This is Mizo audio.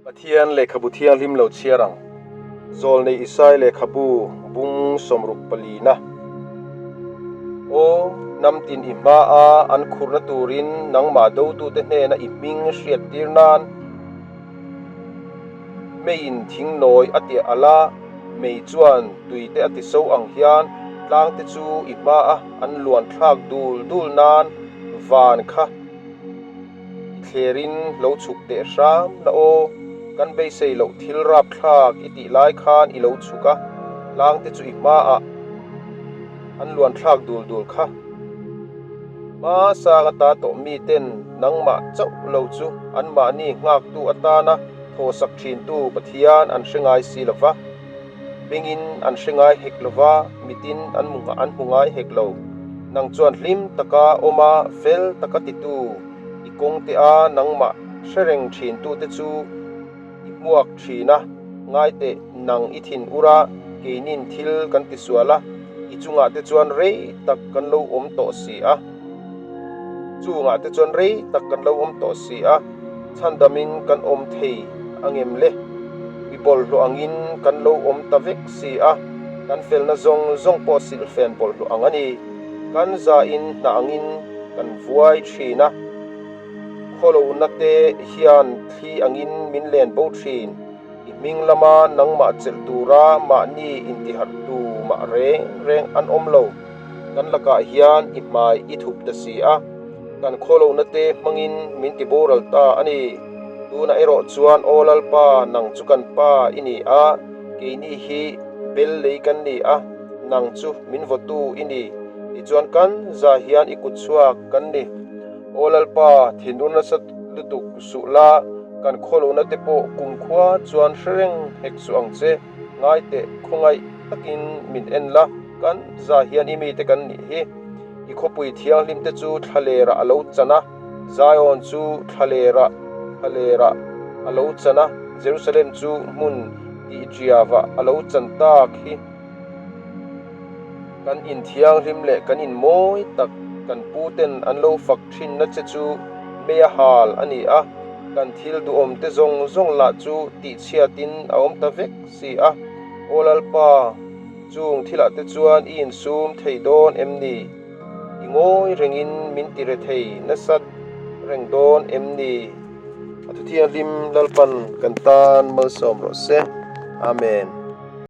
Pathian lehkhabu thianghlim lo chhiar ang. Zawlnei Isai lehkhabu bung 60 palina. Aw, hnam tin i hmaa an khurna turin nangmah dotute hnena i hming hriat tir nan meiin thingnawi a tiah alh a, mei chuan tuite a ti so ang hian tlangte chu i hmaa an luan thlak dul dul nan van kha I thlerin lo chhuk teh hram la aw, kan beisei loh thil rap thlak i tih lai khan i lo chhuk a, tlang te chu i hmaah an luan thlak dul dul kha. Hma sang ata tawh mi ten nangmah chauh lo chu anmahni nghaktu atana thawhsak thintu Pathian an hre ngai si lo va, bengin an hre ngai hek lo va, mitin an an hmu ngai hek lo. Nang chuan hlim taka awm a, fel taka titu i kawng te a nangmah hre reng thintute chu i hmuak thin a, ngai teh nang i thin ur a, keinin thil kan ti sual a, i chungah te chuan rei tak kan lo awm tawh si a. Chungah te chuan rei tak kan lo awm tawh si a, chhandamin kan awm thei angem le? Mi bawlhhlawh angin kan lo awm ta vek si a, kan felna zawng zawng pawh silhfen bawlhhlawh ang a ni. Kan zain hna angin kan vuai thin a, khawlohna te hian thli angin min len bo thin. I hming lama nangmah chelh tura mahni intiharh tu mah reng reng an awm lo. Kan lakah hian i hmai i thup ta si a, kan khawlohna te hmangin min ti boral ta a ni. Tunah erawh chuan Aw Lalpa, nang chu kan Pa i ni a, keini hi bel lei kan ni a, nang chu min vawtu i ni. Tichuan kan za hian i kut chhuak kan ni. Aw Lalpa, thinur nasa lutuk suh la, kan khawlohna te pawh kumkhua chuan hre reng hek suh ang che. Ngai teh, khawngaih takin min en la, kan za hian i mite kan nih hi. I khawpui thianghlim te chu thlalerah a lo chan a, Zion chu thlalerah thlalerah a lo chan a, Jerusalem chu hmun tihṭiavah a lo chan tak hi. Kan inthianghlim leh kan inmawi tak kan puten an lo fak thinna che chu mei a hal a ni a, kan thil duhawm te zawng zawng lah chu tihchhiatin a awm ta vek si a. Aw Lalpa, chung thilah te chuan i insum thei dawn em ni? I ngawi rengin min ti re thei nasa reng dawn em ni? A thuthianghlim Lalpan kan tan malsawm rawh se. Amen.